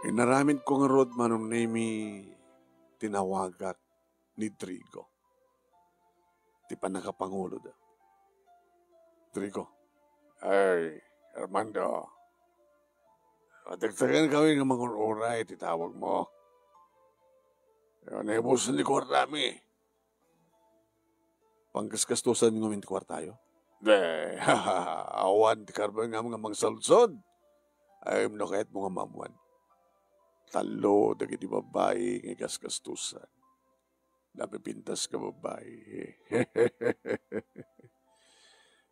Inaramidko ngarud, Manong Nemi, tinawagak ni Drigo, ti pannakapanguloda. Drigo. Ay, Armando. Atektekenkami nga mangur-uray ti tawagmo. Naibusen ti kuartami. Panggasgastosan ngamin ti kuartayo? De, awan ti karbenngam nga mangsaludsod. Ay, no kayatmo nga maammuan. Tallo dagiti babbai nga igasgastosan. Napipintas nga babbai.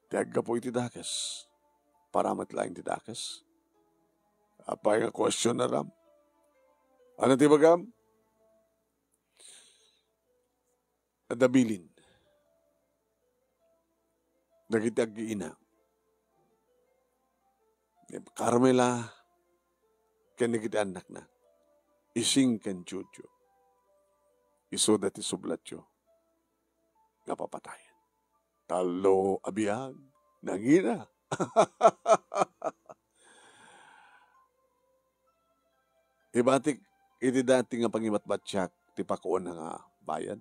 Ti aggapu iti dakes, para met laeng ti dakes. Apay nga kuestionaram? Ania ti ibagam? Adda bilin dagiti aggiina. Ni Carmela ken dagiti annakna, Ising ken Jojo, isuda ti sublatyo nga papatayen. Tallo a biag, nangina. Ibatik iti dati nga pangibatbatiak ti pakauna nga bayad.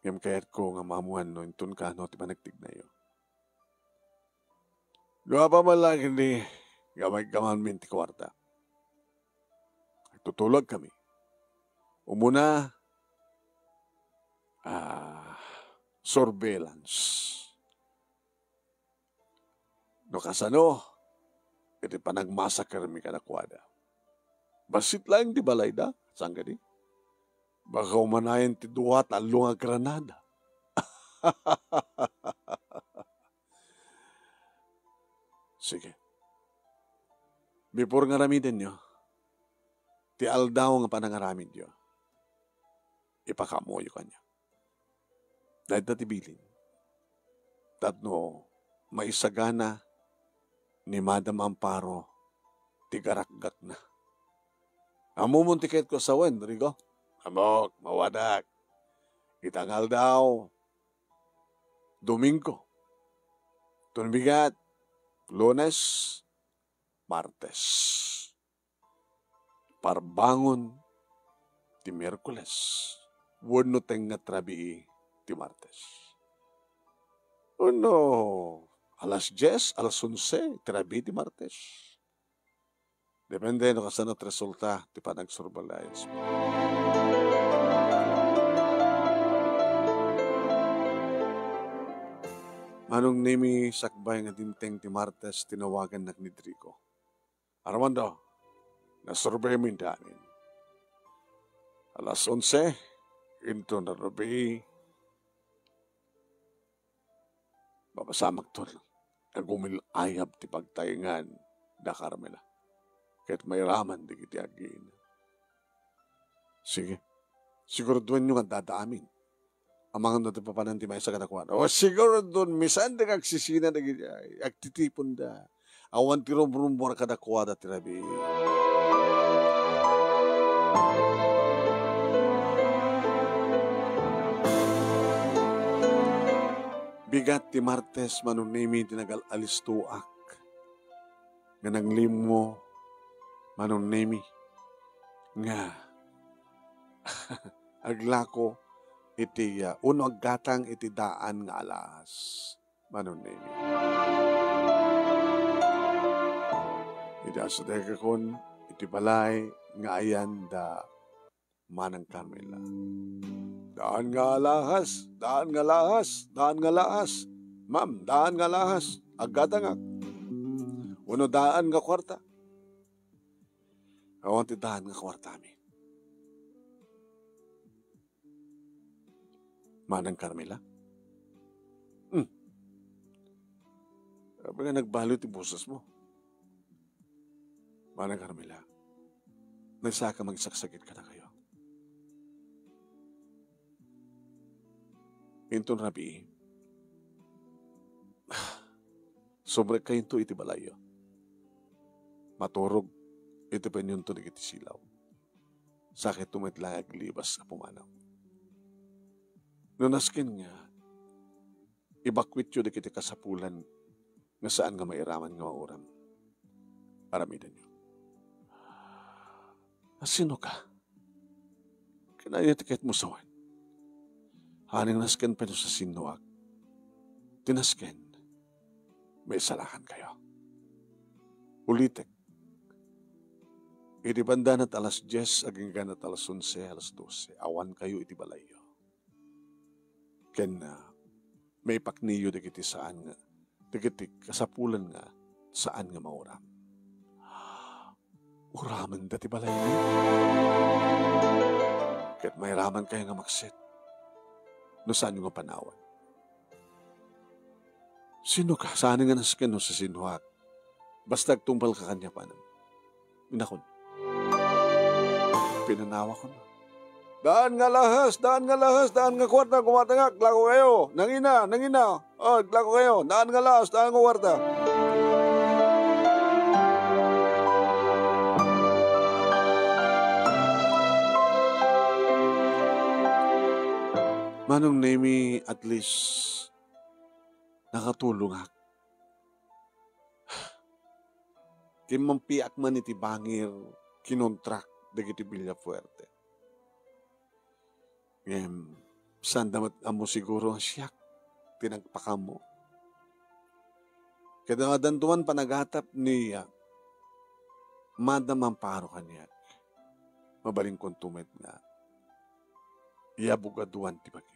Ngem kayatko nga maammuan no inton kano ti panagtignayo. No apay man laeng idi nga maikkamanmin ti kuarta, agtutulagkami. Umuna, ah, surveillance. No kasano, iti panagmasakermi kadakuada. Bassit laeng ti balayda, saan kadi? Baka umanayen ti dua, tallo nga granada. Sige. Before nga aramidenyo, ti aldaw nga panangaramidyo, ipakaammoyo kaniak. Dayta ti bilin tapno maisagana ni Madam Amparo ti garakgakna. Ammom ti kayatko a sawen, Rigo? Ammok, mawadak. Ita nga aldaw, Domingo. Tun bigat, Lunes, Martes. Parbangon ti Miyerkules wenno tengnga ti rabii ti Martes. Wenno alas dies, alas onse ti rabii ti Martes. Depende no kasano ti resulta ti panagsurveillance. Manong Nemi, sakbay nga dimteng ti Martes, tinawagannak ni Drigo. Armando, nasurbay mi daanin. Alas onse, inton rabii, mapasamakton nga agumil-ayab ti pagtaengan da Carmela ket mairaman dagiti aggiina. Sige. Siguraduenyo nga addada amin. Amangan no ti papanan ti maysa kadakuada. O, siguraduenmi, saanda nga agsisina dagiti ay, agtitiponda. Awan ti rumrumbor kadakuada ti rabii. Bigat ti Martes, Manong Nemi, ti nagal-alistoak nga nanglimmo, Manong Nemi, nga aglako iti, ah, wenno aggatang iti daan nga alahas, Manong Nemi. Idi asadegakon iti balay nga ayan da Manang Carmela. Daan nga alahas, daan nga alahas, daan nga alahas. Ma'am, daan nga alahas. Aggatangak. Wenno daan nga kuarta? Awan ti daan nga kuartami. Manang Carmela? Hmm. Apay nga nagbaliw ti bosesmo? Manang Carmela, nagsaka makisaksakit kadakayo. Inton rabii, sumrekkayonto iti balayyo. Maturog iti panyonto dagiti silaw. Sakitto met la nga aglibas a pumanaw. No nasken nga ibakwetyo dagiti kasapulan nga saan nga mairaman nga mauram, aramidenyo. Asino ka? Kanayon ti kayatmo sawen. Awan ti nasken pay no sasinnuak. Ti nasken, maisalakankayo. Ulitek, idi banda na ti alas dies agingga na ti alas onse, alas dose, awankayo iti balayyo. Ken, ah, maipakniyo dagiti saan nga, dagiti kasapulan nga saan nga mauram. Uramenda ti balaymi. Ket mairamankayo nga makset no saanyo nga panawan. Sino ka? Saan nga nasken no sasinnuak? Basta agtungpal ka kaniak, manang. Inakon. Pinanawakon. Daan nga lahes, daan nga lahes, daan nga kuarta, gumatangak, lako kayo. Nangina, nangina. Oh, lako kayo. Daan nga lahes, daan nga kuarta. Manong Nemi, at least, nakatulongak. Kimmampiak man iti bangir, kinontrak dagiti Villafuerte. Ngem, saanda met ammo siguro nga siak ti nagpakaammo. Ket addanto man panagatap ni, ah, Madam Amparo kaniak. Mabalinkonto met nga iyabugaduan ti bagik.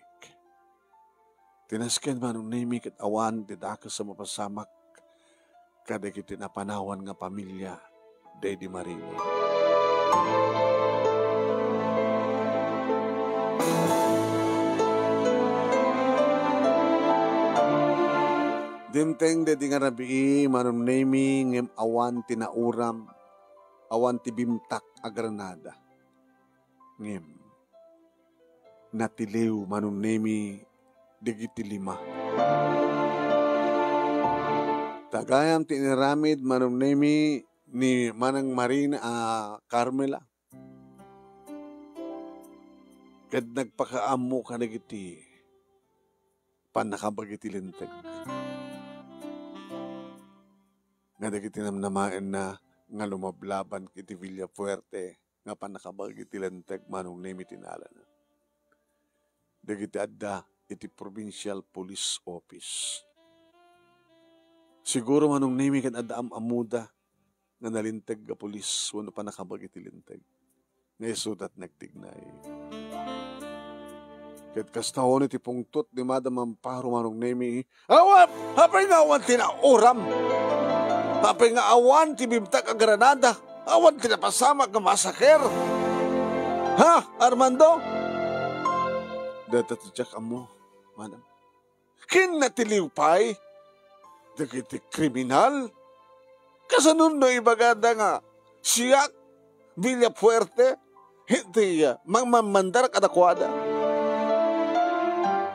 Ti nasken, Manong Nemi, ket awan ti dakes a mapasamak kadagiti napanawan nga pamilia daydi Marino. Dimteng daydi nga rabii, Manong Nemi, ngem awan ti nauram, awan ti bimtak a granada. Ngem natiliw, Manong Nemi, dagiti lima. Ta gayam ti inaramid, Manong Nemi, ni Manang Marina, a, Carmela. Ket nagpakaammo kadagiti pannakabagi ti Linteg. Nga dagiti namnamaenna nga lumablaban iti Villafuerte nga pannakabagi ti Linteg, Manong Nemi, ti nalana. Dagiti adda iti Provincial Police Office. Siguro, Manong Nemi, ket adda am-ammoda nga nalinteg nga pulis wenno pannakabagi ti Linteg nga isuda ti nagtignay. Ket kasta unay ti pungtot ni Madam Amparo, Manong Nemi, Awan! Apay nga awan ti nauram? Apay nga awan ti bimtak a granada? Awan ti napasamak nga masaker? Ha, Armando? Dayta ti diak ammo, Manang. Ken natiliw pay dagiti kriminal? Kasano no ibagada nga siak, Villafuerte, iti, ah, mangmamandar kadakuada?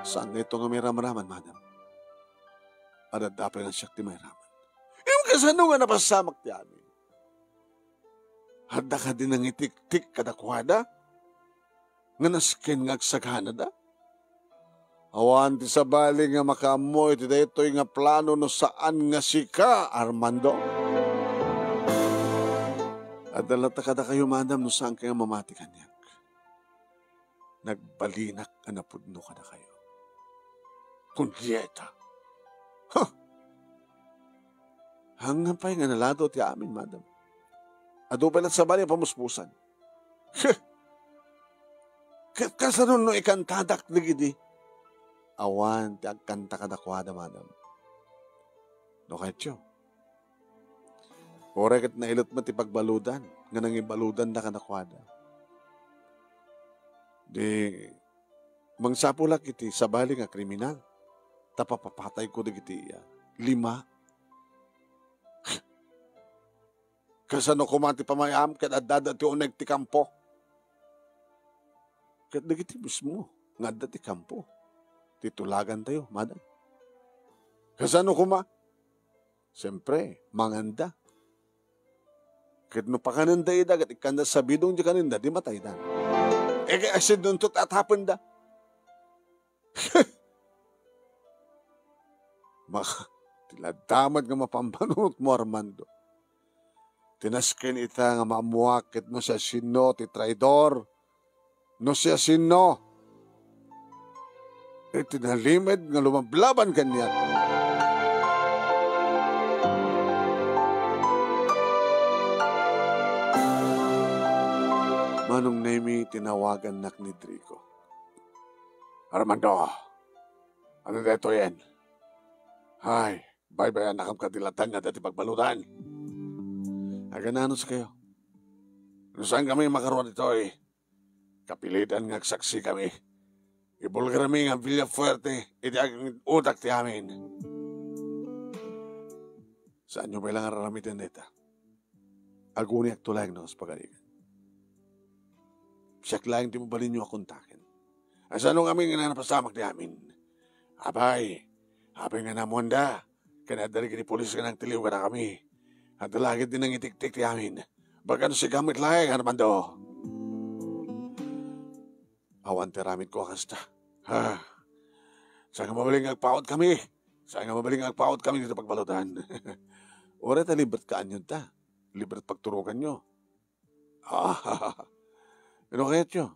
Saan daytoy nga mairamraman, Madam? Adda pay nga siak ti mairaman. Ngem kasano nga napasamak ti amin? Adda kadi nangitiktik kadakuada nga nasken nga agsaganada? Awan ti sabali nga makaammo iti daytoy nga plano no saan nga sika, Armando. Adda latta kadakayo, Madam, no saankayo nga mamati kaniak. Nagbalinak a napudno kadakayo. Punyeta! Huh! Anggaman pay nga nalado ti amin, Madam. Adu pay latta sabali a pamuspusan. Huh! Ket kasano no ikantadak dagidi? Awan ti agkanta kadakuada, Madam. No kayatyo, Uray ket nailet met ti pagbaludan nga nangibaludanda kadakuada. Di mangsapulak iti sabali nga kriminal, ta papapatayko dagiti, ah, lima. Kasano koma ti pamayam ket addada ti uneg ti kampo? Ket dagiti mismo nga adda ti kampo ti tulagantayo, madam. Kasano koma? Siempre, manganda. Ket no pakanenda ida, ket ikkanda sabidong ti kanenda, di matayda. E, ket asidnonto ti atapenda. Maka, ti ladda met nga mapambanunotmo, Armando. Tinasken ita nga maammuak ket no siasino ti traidor, no siasino iti nalimed nga lumablaban kaniak. Manong Nemi, tinawagannak ni Drico. Armando, ano daytoyen? Ay, baybayanakam kadi latta nga adda ti pagbaludan. Agananus kayo. No saan kami makaruar ditoy, kapilitan nga agsaksi kami. Ibulgar mi nga Villafuerte iti ag-utak ti amin. Saanyo pay la nga raramiden dayta. Aguniakto laeng no kas pagarigan. Siak laeng ti mabalinyo a kontaken. Asano ngamin nga napasamak ti amin? Apay, apay nga namuanda, ken adda dagiti pulis nga nangtiliw kadakami. Adda la ketdi nangitiktik ti amin. Baga no sika met laeng, Armando. Awan ti aramidko a kasta. Ha. Saan nga mabalin nga agpaut kami? Saan nga mabalin nga agpaut kami dito pagbaludan? Uray ta libret kaanyo ta. Libret pagturokanyo. Ah, ano kayatyo?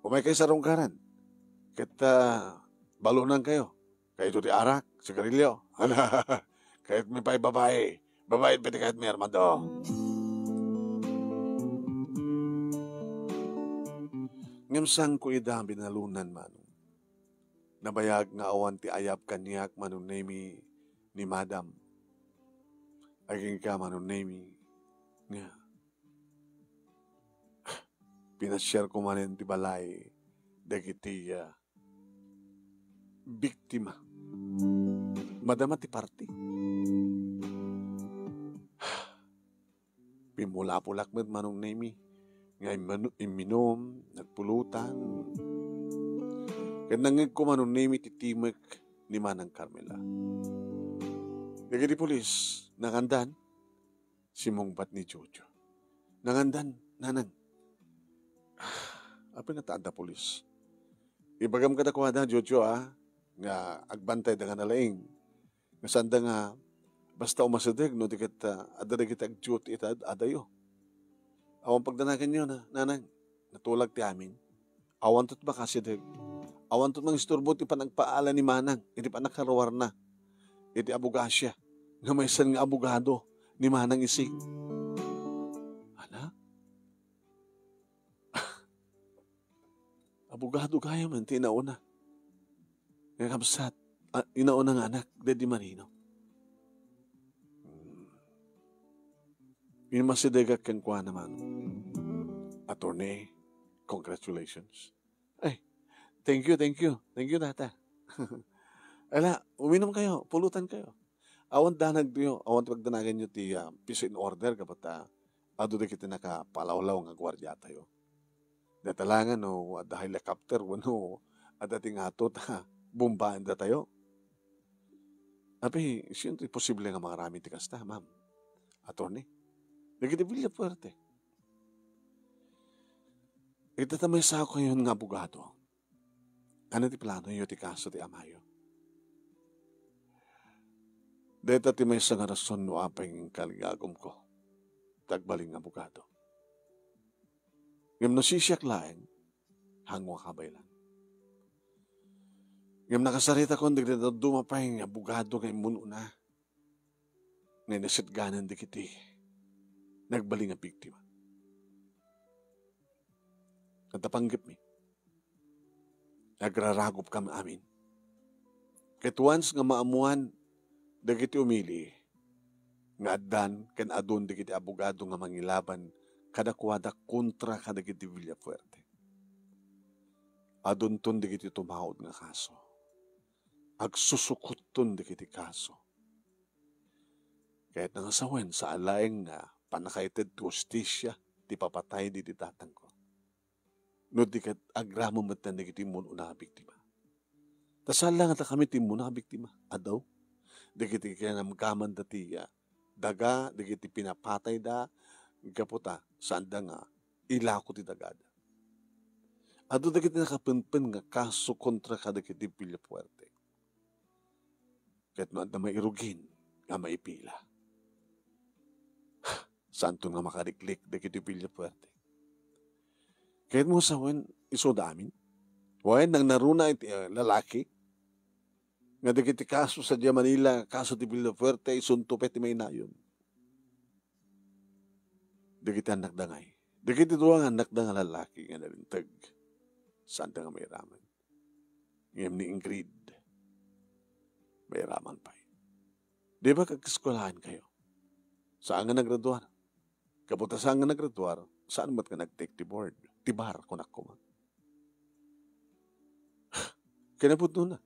Umay kayo sa rungkaran. Ket, ah, balunan kayo. Kayto ti arak, sigarilyo. Kayatmi pay babai. Babai pay ti kayatmi, Armando. Ngem saanko ida binalunan, Manong. Nabayag nga awan ti ayab kaniak, Manong Nemi, ni Madam. Agingga, Manong Nemi, nga pinasiarko manen ti balay dagiti, ah, biktima. Madama ti parti. Pimmulapulak met, Manong Nemi, nga immanu-, imminum, nagpulutan. Ket nangngegko, Manong Nemi, ti timek ni Manang Carmela. Dagiti pulis, nangandan, simungbat ni Jojo. Nangandan, Nanang. Ah, apay nga ta adda pulis? Ibagam kadakuada, Jojo, ah, nga agbantayda nga nalaing. Nga saanda nga basta umasideg no di ket, ah, adda dagiti agduty ita ad-, adayo. Awan pagdanaganyo na, Nanang. Natulag ti amin. Awanto ti makasideg. Awanto ti mangisturbo ti panagpaala ni Manang iti pannakaruarna iti abogasia nga maysan nga abogado ni Manang Ising. Ala? Abogado gayam ti inauna. Nga kabsat, a, inauna nga anak, daydi Marino. Hmm. Immasidegak kenkuana, Manong. Attorney, congratulations. Ay, thank you, thank you. Thank you, Tata. Ala, uminom kayo, pulutan kayo. Awan danagyo, awan ti pagdanaganyo ti, ah, peace and order, kabat, ah, adu dagiti nakapalawlaw nga guardiatayo. Dayta la nga no adda helicopter wenno adda ti ngato ta bombaen datayo. Apay, sino ti posible nga mangaramid ti kasta, ma'am? Attorney? Dagiti Villafuerte. Ita ta maysa kayon nga abogado. Ano ti planoyo ti kaso ti amayo? Dayta ti maysa nga rason no apay nga inkaligagumko ti agbalin nga abogado. Ngem no sisiak laeng, hango a kabaylan. Ngem nakasaritakon dagiti dadduma pay nga abogado nga immun-una nga inasitganan dagiti nagbalin nga biktima. Adda panggepmi. Agraragupkami amin. Ket once nga maammoan dagiti umili, nga addan ken adun dagiti abogado nga mangilaban kadakuada kontra kadagiti Villafuerte. Adunton dagiti tumaud nga kaso. Agsusukotton dagiti kaso. Kayatna nga sawen, saan laeng nga pannakaited ti hustisia ti papatay diti tatangko. No di ket agraman metten dagiti immun-una a biktima. Ta saan la nga dakami ti immun-una a biktima. Adu, dagiti kinamkamanda ti, ah, daga, dagiti pinapatayda, gapu ta saanda nga ilako ti dagada. Adu dagiti nakapenpen nga kaso kontra kadagiti Villafuerte. Ket no adda mairugin nga maipila, saanton nga makaliklik dagiti Villafuerte. Kayatmo sawen, isuda amin? Wen, nangngaruna iti, eh, lalaki nga dagiti kaso sadiay Manila, kaso ti Villafuerte, isunto pay ti mainayon. Dagiti annakda ngay. Dagiti dua nga annakda nga lalaki nga nalinteg. Saanda nga mairaman. Ngem ni Ingrid, mairaman pay. Di ba kag-eskwelahan kayo? Saan nga naggraduar? Gapu ta saan nga naggraduar, saan met nga nag-take ti board, ti bar, kunak koma. Kinapudnona,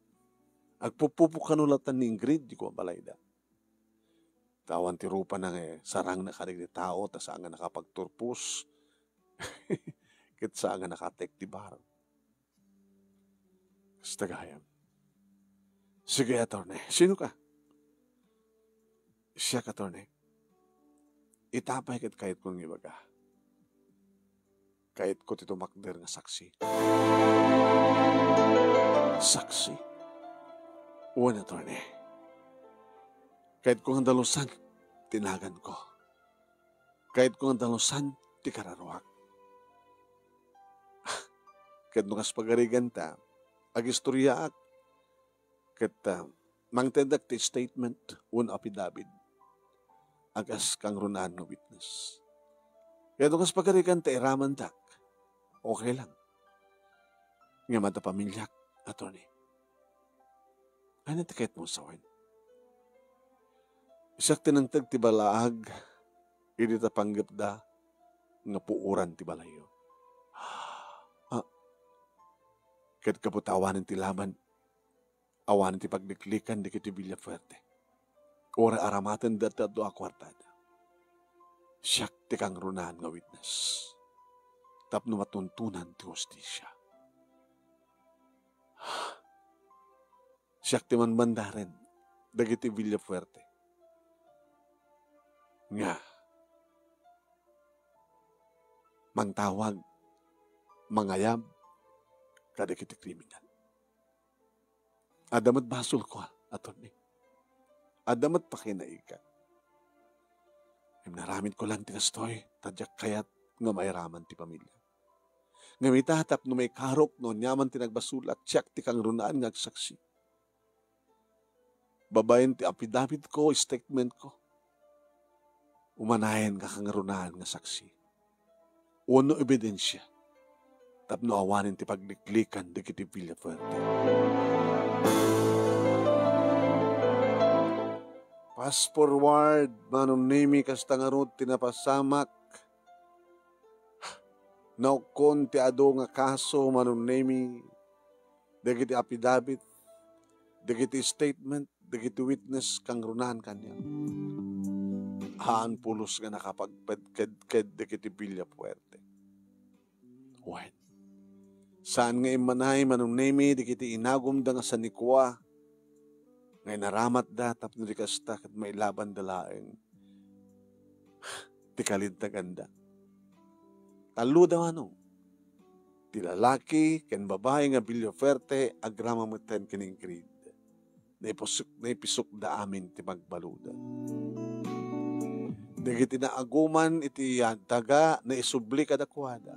agpupupok kano latan ni Ingrid, di ko mabalayda. Ta awan ti rupana nga sarangna kadagiti tao, ta saan nga nakapagturpos, ket saan nga nakatek ti bar. Kasta gayam. Sige, attorney. Sino ka? Siak, attorney. Ita pay ket kayatko nga ibaga. Kayatko ti tumakder nga saksi. Saksi? Wen, attorney. Kayatko nga dalusan ti naganko. Kayatko nga dalusan ti kararuak. Ket no kas pagarigan ta, agistoriaak, ket, ah, mangtedak ti statement wenno affidavit a kas kangrunaan nga witness. Ket no kas pagarigan ta iramandak, okay lang. Ngem adda pamiliak, attorney. Ania ti kayatmo sawen? Siak ti nangted ti balaag idi ta panggepda nga puoran ti balayyo. Ah, ket gapu ta awanen ti laban, awanen ti pagliklikan dagiti Villafuerte. Uray aramatenda ti adu a kuartada. Siak ti kangrunaan nga witness tapno matuntunan ti hustisia. Siak ti manmandaren dagiti Villafuerte nga mangtawag, mangayab kadagiti kriminal. Adda met basolko, attorney. Adda met pakinaika. Ngem naramidko lang ti kastoy, ta diak kayat nga mairaman ti pamilya. Ngem ita, tapno maikarok no aniaman ti nagbasolak, siak ti kangrunaan nga agsaksi. Babaen ti affidavitko, statementko, umanayen nga kangrunaan nga saksi wenno ebidensia tapno awanen ti pagliklikan dagiti Villafuerte. Fast forward, Manong Nemi, kasta ngarud ti napasamak. Naukkon ti adu nga kaso, Manong Nemi, dagiti affidavit, dagiti statement, dagiti witness kangrunaan kaniak. Haan pulos nga nakapagpedkedked dagiti Villafuerte. Wen, saan nga immanay, Manong Nemi, dagiti inagumda nga sanikua nga inaramatda tapno di kasta ket mailabanda laeng ti kalintaganda. Talloda, Manong. Ti lalaki ken babai nga Villafuerte agrama metten ken Ingrid. Naipusok-, naipisokda amin ti pagbaludan. Dagiti naaguman iti daga naisubli kadakuada.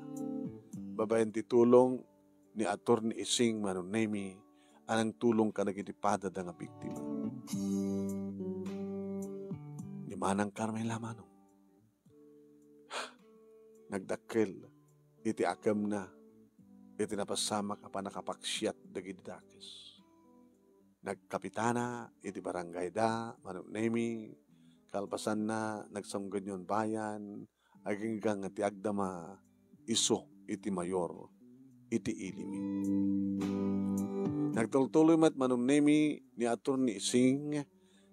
Babaen ti tulong ni Attorney Ising Manong Nemi a nangtulong kadagiti padada nga biktima. Ni Manang Carmela, Manong, nagdakkel iti akemna iti napasamak a pannakapaksiat dagiti dakes. Nagkapitana iti barangayda, Manong Nemi, Kalpasanna, nagsangganyon bayan, agingga nga ti agdama isu iti mayor iti ili mi. Nagtultuloy met Manong Nemi ni Attorney Ising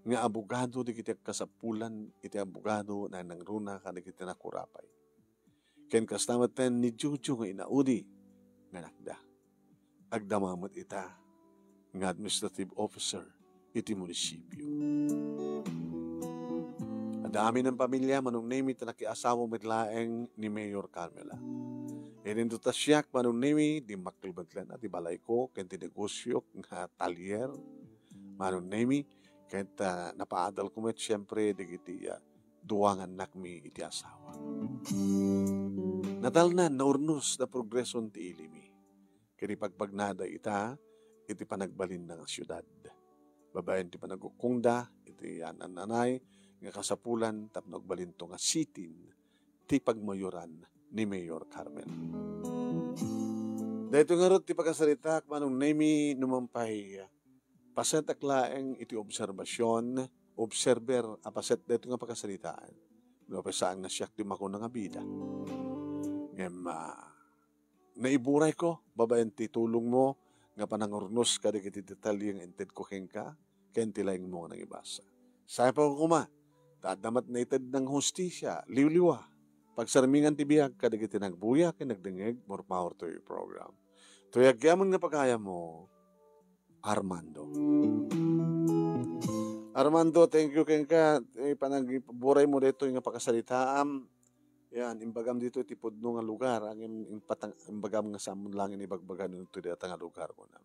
nga abogado dagiti agkasapulan iti abogado nga nangruna kadagiti nakurapay. Ken kasta metten ni Jojo nga inaudi nga anakda. Agdama met ita nga administrative officer iti munisipio. Adda amin a pamilia, Manong Nemi, ta nakiasawa met laeng ni Mayor Carmela. Ininduta siak, Manong Nemi, dimmakkel met laeng ti balayko ken ti negosiok nga talyer, Manong Nemi, ket, ah, napaadalko met, siempre, dagiti, ah, dua nga annakmi iti asawa. Natalnan, naurnos, naprogreson ti ili mi. Ket ipagpagnada ita iti panagbalinna nga siudad. Babaen ti panagukongda iti an-annanay nga kasapulan tapno agbalinto nga sitin ti pagmayoran ni Mayor Carmen. Daytoy ngarud ti pakasaritaak, Manong Nemi, numan pay pasetak laeng iti obserbasion, obserber a paset daytoy nga pakasaritaan. No, saan nga siak ti makuna nga bida. Ngem, ah, naiburayko babaen ti tulongmo nga panangurnos kadagiti detalye nga intedko kenka, ken ti laingmo nga nangibasa. Sayaw koma, ta adda met naited nga hustisia, liwliwa, pagsarmingan ti biag kadagiti nagbuya ken nagdengngeg. More power to your program. Toy agyamanen nga pagayammo, Armando. Armando, thank you kenka, eh, panagburay mo daytoy nga pakasaritaam. Yan, imbagam dito iti pudno nga lugar, ang im-, impatang-, imbagam nga saan mo lang inibagbaga dito data nga lugar mo na.